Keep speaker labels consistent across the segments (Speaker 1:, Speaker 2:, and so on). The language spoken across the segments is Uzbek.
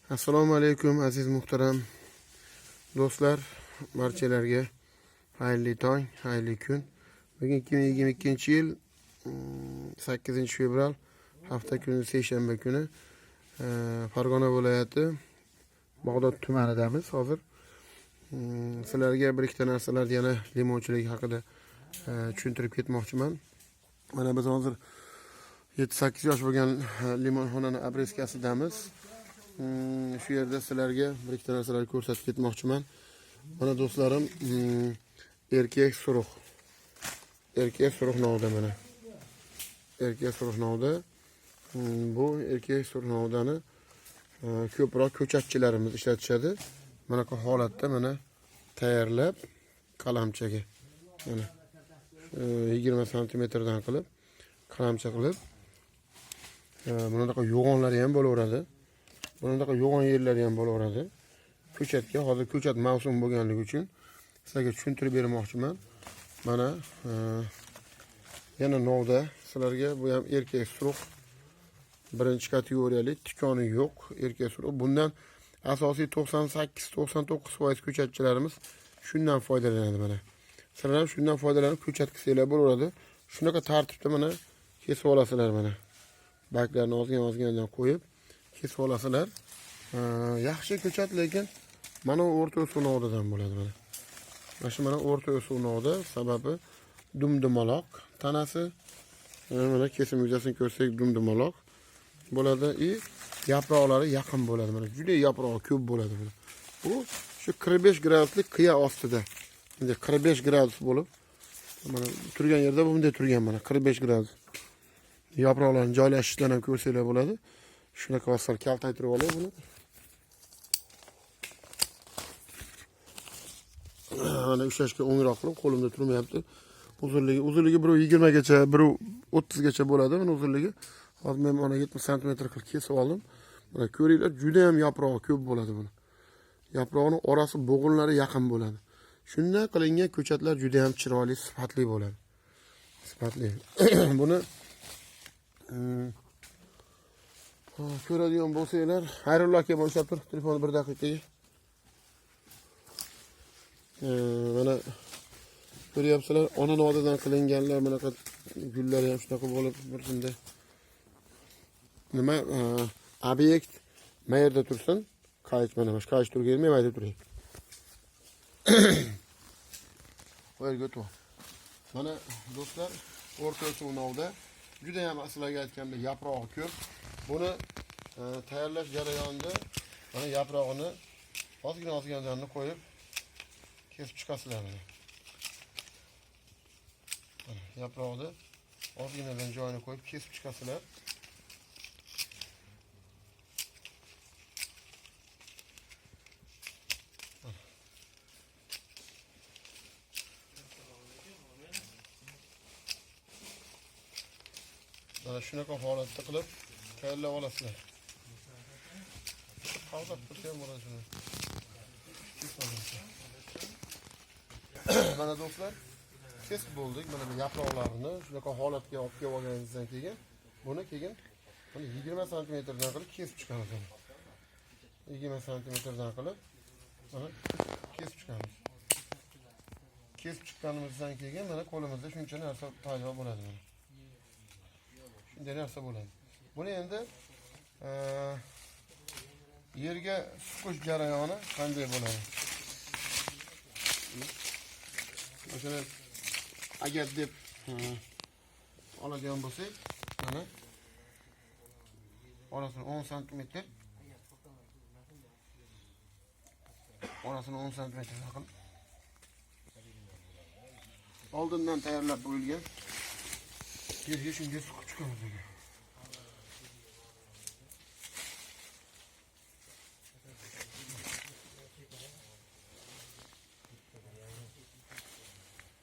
Speaker 1: Assalomu alaykum aziz muhtaram do'stlar, barchalarga xayrli tong, xayrli kun. Bugun 2022-yil 8 fevral hafta kuni, seshanba kuni, Farg'ona viloyati Bag'dod tumanidamiz hozir. Sizlarga bir ikkita narsalar yana limonchilik haqida tushuntirib ketmoqchiman. Mana biz hozir 7-8 yosh bo'lgan limonxonani обрезка sidamiz. Shu yerda sizlarga bir ikkita narsalarni ko'rsatib ketmoqchiman. Mana do'stlarim, erkak suruh. Erkak suruh novda mana. Erkak suruh novda. Bu erkak suruh novdani ko'proq ko'chatchilarimiz ishlatishadi. Bunaqa holatda mana tayyorlab qalamchaga mana 20 santimetrdan qilib qalamcha qilib, bunaqa yo'g'onlari ham bo'laveradi. Bunaqa yo'g'on yerlari ham bo'laveradi. Ko'chatga hozir ko'chat mavsum bo'lganligi uchun sizlarga tushuntirib bermoqchiman. Mana yana novda sizlarga, bu ham erkak suruh, birinchi kategoriyali, tikoni yo'q erkak suruh. Bundan asosiy 98-99% ko'chatchilarimiz shundan foydalanadi mana. Sizlar ham shundan foydalanib ko'chat qilsanglar bo'laveradi. Shunaqa tartibda mana kesib olasizlar mana. Barglarni ozgina ozginadan qo'yib kesib olasizlar. Yaxshi ko'chat, lekin mana u o'rta o'suv novdadan bo'ladi mana. Mana shu mana o'rta o'suv novda, sababi dum-dumaloq tanasi. Mana kesim yuzasini ko'rsak dum-dumaloq bo'ladi и yaproqlari yaqin bo'ladi mana. Juda yaprog'i ko'p bo'ladi mana. Bu shu 45 graduslik qiya ostida. Bunday 45 gradus bo'lib mana turgan yerda bunday turgan mana 45 gradus. Yaproqlarni joylashishidan ham ko'rsanglar bo'ladi. Shunaqa vositalar kaltaytirib olay buni. Mana ushlashga o'ngroq qilib qo'limda turmayapti. Uzunligi 1.20 gacha, 1.30 gacha bo'ladi mana uzunligi. Hozir men mana 70 santimetr qilib kesib oldim. Mana ko'ringlar, juda ham yaprog'i ko'p bo'ladi buni. Yaprog'ini orasi bo'g'inlari yaqin bo'ladi. Shundan qilingan ko'chatlar juda ham chiroyli, sifatli bo'ladi. Sifatli. Buni ko'radigan bo'lsanglar, Xayrullo aka, ushlab tur telefonni bir daqiqaga. Mana ko'ryapsizlar, ona novdadan qilinganlar bunaqa gullari ham shunaqa bo'lib bir shunday. Nima obyekt qayerda tursin? Qayich mana shu qayich turgan, men mayda turay. Bu yerga o'tib. Mana do'stlar, o'rta o'suv novda juda ham sizlarga aytgandek yaprog'i ko'p. Buni tayyorlash jarayonida mana yaprog'ini ozgina ozginadan qo'yib kesib chiqasizlar mana. Mana yaprog'ni ozginadan joyini qo'yib kesib chiqasizlar. Mana shunaqa holatda qilib tayyorlab olasizlar. Qavzab tursa ham bo'ladi shuni. Kesib olasiz. Mana do'stlar, kesib bo'ldik. Mana bu yaproqlarini shunaqa holatga olib kelib olganimizdan keyin buni keyin mana 20 santimetrdan qilib kesib chiqamiz. 20 santimetrdan qilib mana kesib chiqamiz. Kesib chiqqanimizdan keyin mana qo'limizda shuncha narsa paydo bo'ladi mana. Shunday narsa bo'ladi. Buni endi yerga suqish jarayoni qanday bo'ladi? Masalan, agar deb oladigan bo'lsak, mana orasini 10 santimetr, orasini 10 santimetr qilib oldindan tayyorlab qo'yilgan yerga shunga suqib chiqamiz.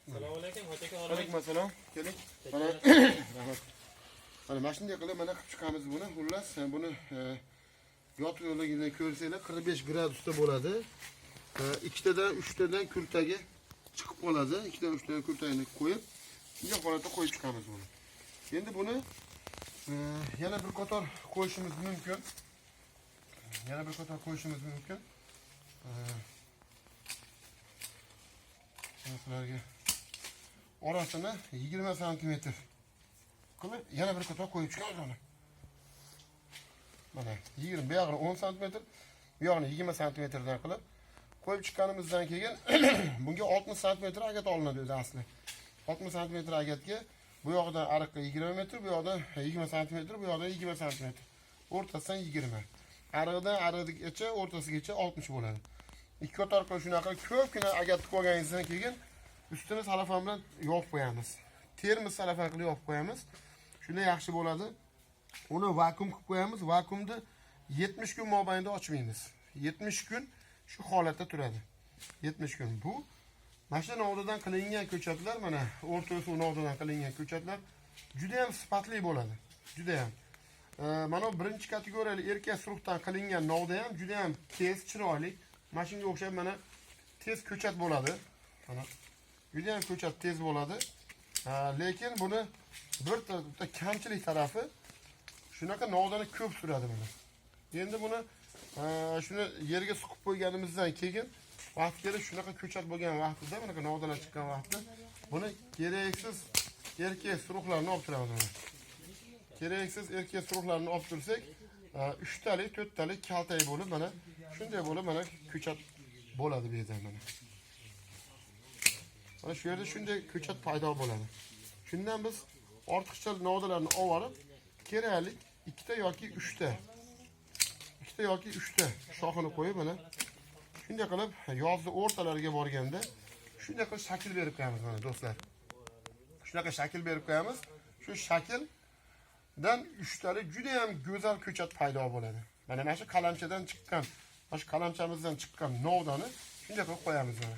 Speaker 2: Assalomu alaykum, hoji aka.
Speaker 1: Alaykum assalom. Keling. Mana rahmat. Mana shunday qilib mana qilib chiqamiz buni. Xullas, buni yotiqligini ko'rsanglar 45 gradusda bo'ladi. Ikkitadan, uchtadan kurtagi chiqib qoladi. Ikkitadan, uchtadan kurtagini qo'yib, shunday holatda qo'yib chiqamiz buni. Endi buni yana bir qator qo'yishimiz mumkin. Yana bir qator qo'yishimiz mumkin. Sizlarga orasini 20 santimetr qilib yana bir qator qo'yib chiqamiz uni. Mana 20, bu yog'ini 10 santimetr, bu yog'ini 20 santimetrdan qilib qo'yib chiqqanimizdan keyin bunga 60 santimetr agat olinadi o'zi asli. 60 santimetr agatga bu yoqdan ariqqa 20 metr, bu yoqdan 20 santimetr, bu yoqdan 20 santimetr. O'rtasidan 20. Ariqdan ariqgacha, o'rtasigacha 60 bo'ladi. Ikki qator qilib shunaqa ko'pgina agatni qo'yganingizdan keyin ustini salafan bilan yopib qo'yamiz. Termiz salafan qilib yopib qo'yamiz. Shunda yaxshi bo'ladi. Uni vakuum qilib qo'yamiz. Vakuumni 70 kun mobaynida ochmaymiz. 70 kun shu holatda turadi. 70 kun. Bu mana shu novdadan qilingan ko'chatlar, mana o'rta suv novdadan qilingan ko'chatlar juda ham sifatli bo'ladi. Juda ham. Mana bu birinchi kategoriyali erkak surxdan qilingan novda ham juda ham tez, chiroyli. Mana shunga o'xshab mana tez ko'chat bo'ladi. Mana juda ham ko'chat tez bo'ladi. Lekin buni bir kamchilik tarafi shunaqa novdani ko'p suradi buni. Endi buni shuni yerga suqib qo'yganimizdan keyin vaqt kelib shunaqa ko'chat bo'lgan vaqtida, bunaqa novdalar chiqqan vaqtida buni keraksiz erkak suruxlarni olib turamiz mana. Keraksiz erkak suruxlarni olib tursak, 3 talik, 4 talik kaltak bo'lib mana shunday bo'lib mana ko'chat bo'ladi bu yerdan mana. Mana shu yerda shunday ko'chat paydo bo'ladi. Shundan biz ortiqcha novdalarni olib kerakli 2 ta yoki 3 ta. 2 ta yoki 3 ta shoxini qo'yib mana shunday qilib yozni o'rtalariga borganda shunday qilib shakl berib qo'yamiz mana do'stlar. Shunaqa shakl berib qo'yamiz. Shu shakldan 3 talik juda ham go'zal ko'chat paydo bo'ladi. Mana shu qalamchadan chiqqan, mana shu qalamchamizdan chiqqan novdani shunday qilib qo'yamiz mana.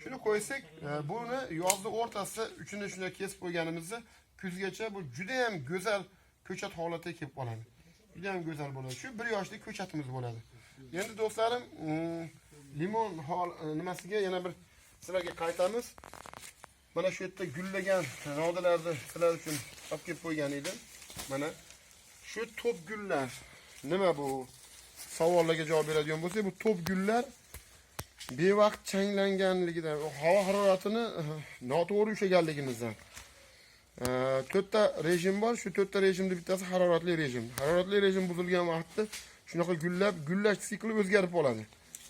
Speaker 1: Shuni qo'ysak, buni yozni o'rtasida uchini shunday kesib qo'yganimizda kuzgacha bu juda ham go'zal ko'chat holatiga kelib qoladi. Juda ham go'zal bo'ladi. Shu bir yoshlik ko'chatimiz bo'ladi. Endi do'stlarim, limon nimasiga yana bir sizlarga qaytamiz. Mana shu yerda gullagan novdalarni sizlar uchun olib kelib qo'ygan edim. Mana shu to'p gullar nima bu? Savollarga javob beradigan bo'lsak, bu to'p gullar bevaqt changlanganligidan, havo haroratini noto'g'ri ushlaganligimizdan. 4 ta rejim bor. Shu 4 ta rejimning bittasi haroratli rejim. Haroratli rejim buzilgan vaqtda shunaqa gullab, gullash sikli o'zgarib qoladi.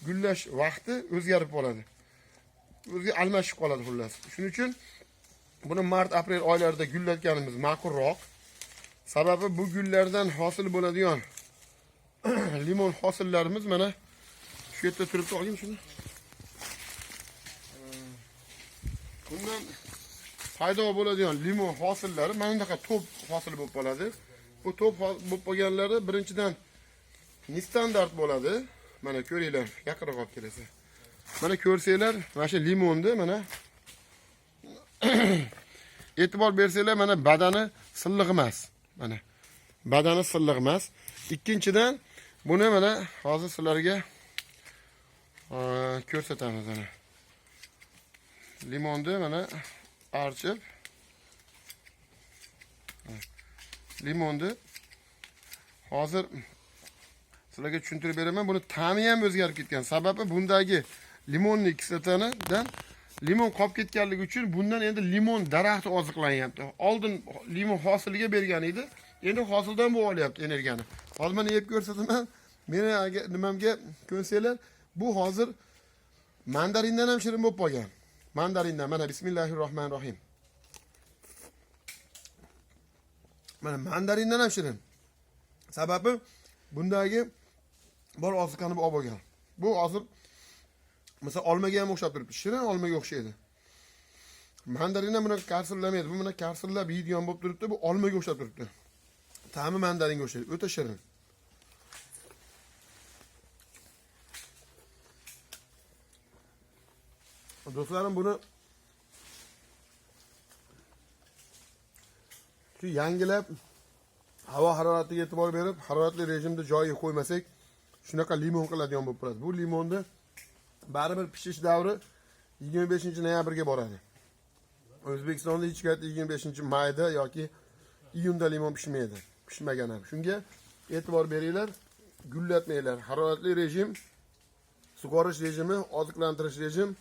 Speaker 1: Gullash vaqti o'zgarib qoladi. O'ziga almashib qoladi xullas. Shuning uchun buni mart, aprel oylarida gullatganimiz ma'qulroq. Sababi bu gullardan hosil bo'ladigan limon hosillarimiz mana shu yerda turibdi. Oling shuni. Bundan paydo bo'ladigan limon hosillari mana bunaqa to'p hosil bo'lib qoladi. Bu to'p bo'lib qolganlari birinchidan nestandart bo'ladi. Mana ko'ringlar, yaqinroq olib kelasan. Mana ko'rsanglar, mana shu limonni mana e'tibor bersanglar, mana badani silliq emas. Mana badani silliq emas. Ikkinchidan buni mana hozir sizlarga ko'rsatamiz mana. Limonni mana archib limonni hozir sizlarga tushuntirib beraman. Buni ta'mi ham o'zgarib ketgan. Sababi bundagi limonli kislotanidan limon qolib ketganligi uchun bundan endi limon daraxti oziqlanyapti. Oldin limon hosiliga bergan edi. Endi hosildan bu olyapti energiyani. Hozir mana yeb ko'rsataman. Meni agar nimamga ko'nsanglar, bu hozir mandarindan ham shirin bo'lib qolgan. Mandarindan mana bismillahirrohmanirrohim. Mana mandarindan ham shirin. Sababi bundagi bor oziqani olib olgan. Bu hozir misol olmaga ham o'xshab turibdi. Shirin olmaga o'xshaydi. Mandarindan buni karsillamaydi. Bu buni karsillab yeydigan bo'lib turibdi. Bu olmaga o'xshab turibdi. Ta'mi mandaringa o'xshaydi. O'ta shirin. Do'stlarim, buni shu yangilab havo haroratiga e'tibor berib, haroratli rejimda joyiga qo'ymasak, shunaqa limon qiladigan bo'lib qoladi. Bu limonni baribir pishish davri 25-noyabrga boradi. O'zbekistonda hech qayerda 25-mayda yoki iyunda limon pishmaydi. Pishmagan ham. Shunga e'tibor beringlar. Gullatmanglar. Haroratli rejim, sug'orish rejimi, oziqlantirish rejim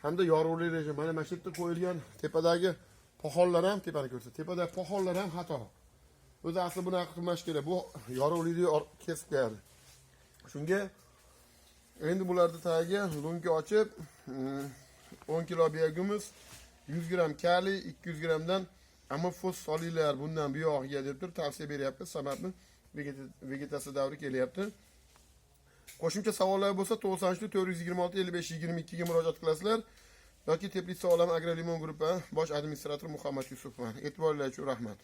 Speaker 1: hamda yorug'lik rejim. Mana shu yerda qo'yilgan tepadagi poxollar ham, tepani ko'rsa, tepadagi poxollar ham xato. O'zi asli bunaqa qilmash kerak. Bu yorug'likni kesib qo'yadi. Shunga endi bularni tagiga lunka ochib, 10 kilo biogumus, 100 gramm kaliy, 200 grammdan amofos solinglar bundan buyog'iga deb turib tavsiya beryapti. Sababi vegetatsiya davri kelyapti. Qo'shimcha savollar bo'lsa 93 426 55 22 ga murojaat qilasizlar yoki Teplitsa olami Agrolimon gruppa bosh administratori Muhammad Yusufman. E'tiboringiz uchun rahmat.